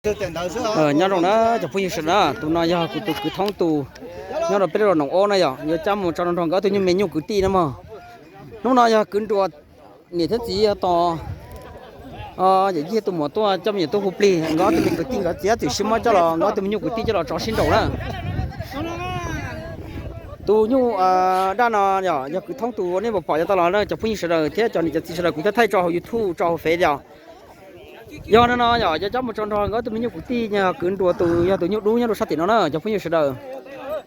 Nyob zoo na cov phooj ywg sawv daws, tus no yog kuv tus kwv Thoob tus nyob rau peb lub zos Noom Ob na yom, yuav coj mus tso nrog nkawd ob tug nyuj me nyuj kwv tij na mog. Hnub no yog kwv nruas niam thiab txiv tos yawm yij tus muam tuaj coj me nyuam tuaj hu plig, nkawd ob tug me kwv tij nkawd txiav txim siab muab coj los, nkawd ob tug me nyuj kwv tij coj los tso sib nraus na. Tus nyuj daj no yog kwv Thoob tus nej puas pom yav tau los na cov phooj ywg sawv daws thiab cov niam cov txiv sawv daws, kuv thiaj thaij tso hauv YouTube tso hauv Face yom. Yog no no yog coj mus tso nrog nkawd ob tug me nyuj kwv tij, yog kwv nruas tus yog tus nyuj dub nyob rau sab tim no na cov phooj ywg sawv daws.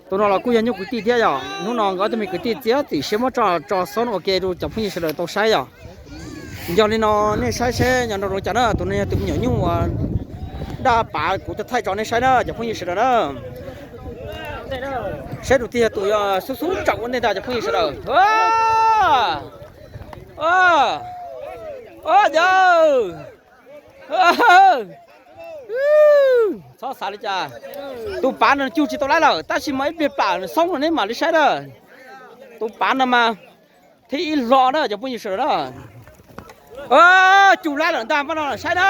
Tus no los kuj yog nyuj kwv tij thiab yom. Hnub no nkawd ob tug me kwv tij txiav txim siab muab tso tso xov ua ke rau cov phooj ywg sawv daws tau saib yom. Yog li no nej saib seb nyob nrau zoo cas na, tus no yog tus me nyuam nyuj daj pav kuv thiaj thaij tso nej saib na cov phooj ywg sawv daws na. Saib tus twg yog tus xub xub tsaum ua ntej ntag cov phooj ywg sawv daws. Yawg, txhob xav li cas, tus pav no cug tsis tau laib lawm tab sis mas ib pliag plam nws xoob no neb mam li saib na. Tus pav no mas thib ib hlo na cov phooj ywg sawv daws na. Cug laib lawm ntag, npaj no saib na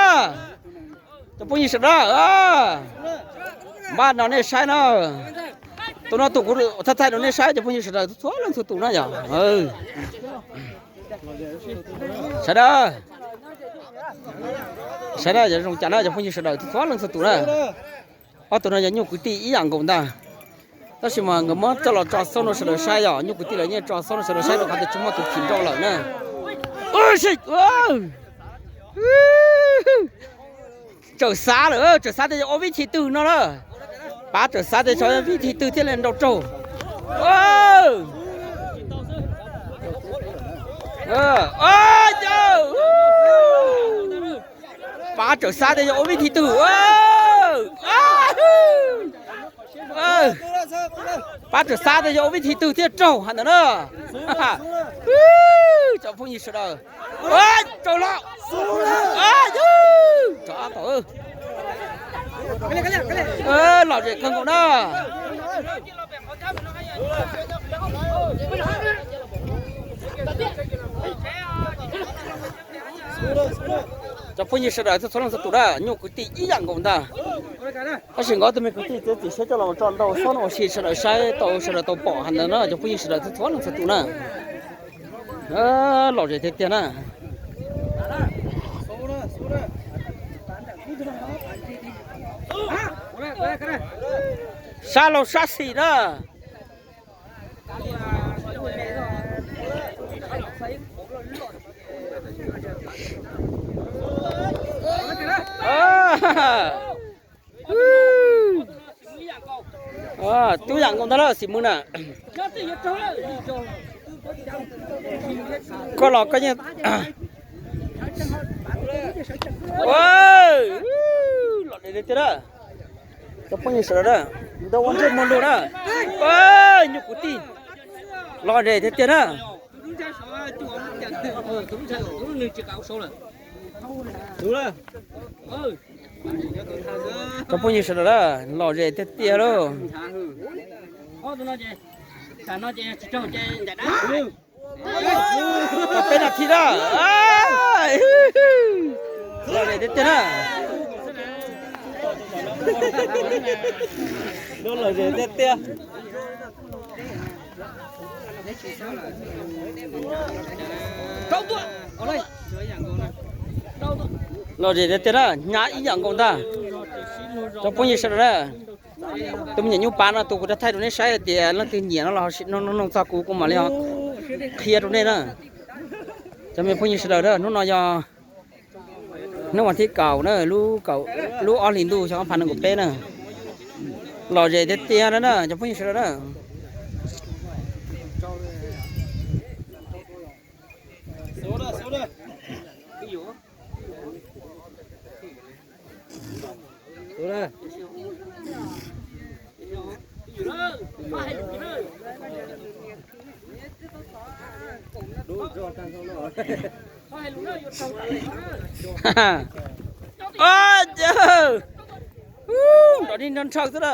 cov phooj ywg sawv daws. Npaj no nej saib na. Tus no tus kuv thaij thaij rau nej saib cov phooj ywg sawv daws txhua leej txhua tus na yog. Sawv daws, sawv daws zoo cas na cov phooj ywg sawv daws txhua leej txhua tus na. Ob tug no yog nyuj kwv tij ib yam nkaus ntag, tab sis mas nkawd muab coj los tso xauj rau sawv daws saib yom. Nyuj kwv tij lawv yeej tso xauj rau sawv daws saib rau qhov tias tsis muaj tus phim nrauj lawm na. Tsawm xav lawm, tsawm xav tias yog ua vib thim twg no na. Pav tsawm xav tias yog vib thim twg thiaj li nrau raug. Pav tsawm xav tias yog ua vib thim twg. Pav tsawm xav tias yog ua vib thim twg thiaj raug hais ntawd na. Cov phooj ywg sawv daws, raug los, lom zem kawg nkaus na. Cov phooj ywg sawv daws txhua leej txhua tus na, nyuj kwv tij ib yam nkaus ntag. Tab sis nkawd ob tug me kwv tij txiav txim siab coj los tso nrau xauj rau sawv daws saib tau, sawv daws tau pom hais ntawd na cov phooj ywg sawv daws txhua leej txhua tus na. Lom zem tiag tiag na. Sab laug sab xis na. Tub yam nkaus ntag lawm xim mws na. Koj los koj yeej lom zem tiag na. Cov phooj ywg sawv daws na, ntau ua ntsej muag lug na. Nyuj kwv tij lom zem tiag tiag na. Cov phooj ywg sawv daws na, lom zem tiag tiag lauj. Peb nas this na. Lom zem tiag tiag na. Lom zem tiag tiag. Lom zem tiag tiag na, hnyav ib yam nkaus ntag. Cov phooj ywg sawv daws na, tus me nyuam nyuj pav no tus kuv rov thaij rau neb saib tias leej twg nyiam no los sim no noog txog kuv, kuv mam li qhia rau nej na. Cov me phooj ywg sawv daws na, hnub no yog hnub vas thib kaum na, lub ob hlis ntuj xyoo ob phav nees nkaum peb na. Lom zem tiag tiag na cov phooj ywg sawv daws na. Nrov ni nrov ntshaw xwb na.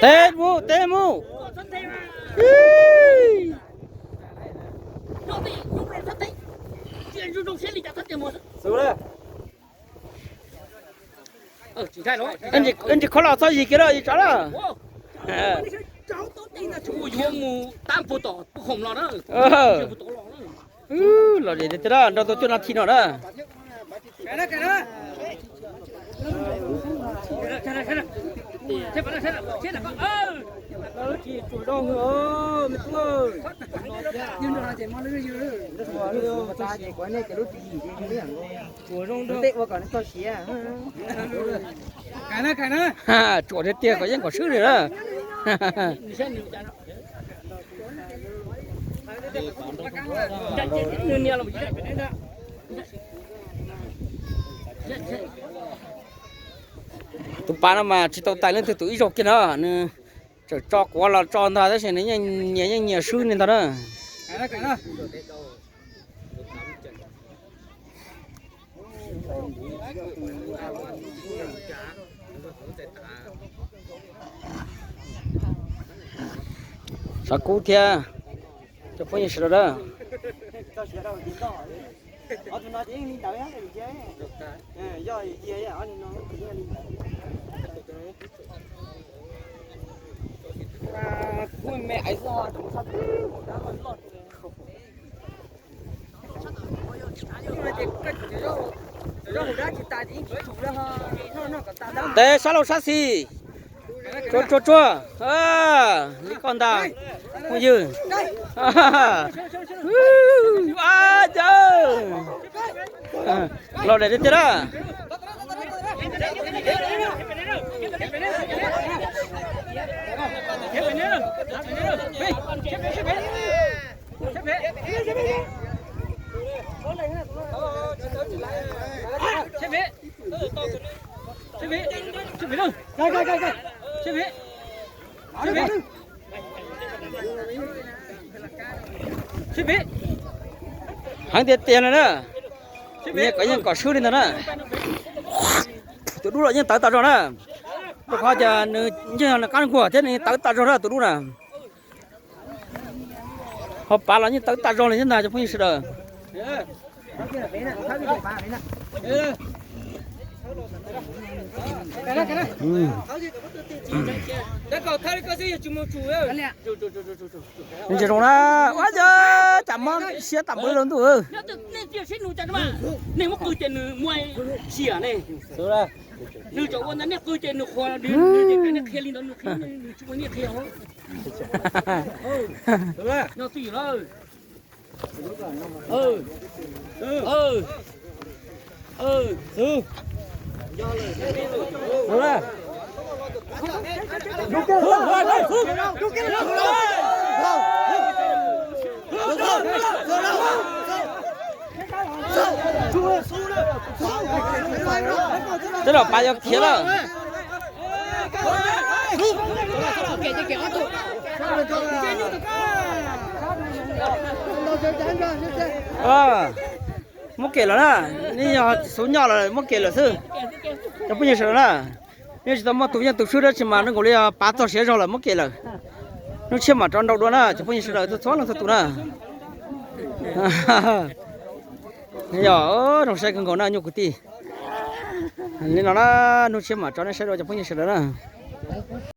Teb mus, teb mus. Wb ntsis khob los txhob yig kiag lawm, yig tsov lawm. Los tiag tiag, nrog tau cuaj nas this no na. Tsuas tiag tiag kom yeej kom swb li na. Tus pas no mas tsis tau tais leej twg tus ib zaug kiag no, nws tseem tso quav los tso ntag tab sis nws yeej nyias yeej nyias swb li ntag na. Xav kub thiab cov phooj ywg sawv daws. Tes sab laug sab xis. Tsuag tsuag tsuag. Li koj ntag phooj ywg. Los daim tiag tiag na. Heev tiag tiag no na. Nyias kom yeej kom swb li ntag na. Tus dub los yeej tawv tas zog na. Rau qhov tias nws yeej yog nws qab nkuaj thiab nws tawv tas zog na tus dub na. Ho pav los yeej tawv tas zog li thiab ntag cov phooj ywg sawv daws. Ntsia zoo na, ua cas mob siab tas npawg los ntuj. Nej muab qw ces nws muaj sia ne. Nws tseem ua ntawd, nej qw ces nws qhuas, nej qhia li ntawd nws qhia, nws tsis ua nej qhia. Nyob twj ywm lawm. Twb los pav yuav khiav lawm. Muab kem lawm na, nej yog xub nyoj lawm muab kem lawm xwb. Cov phooj ywg sawv daws na, nej tsis tau muaj tus yeej tus swb dab tsi mas zoo nkaus li pav txog siav zog lawm muab kem lawm. Hnub tshiab mam rov nrau dua na cov phooj ywg sawv daws txhua leej txhua tus na. Yog, zoo saib kawg nkaus na nyuj kwv tij. Li no na, hnub tshiab mam rov nej saib dua cov phooj ywg sawv daws na.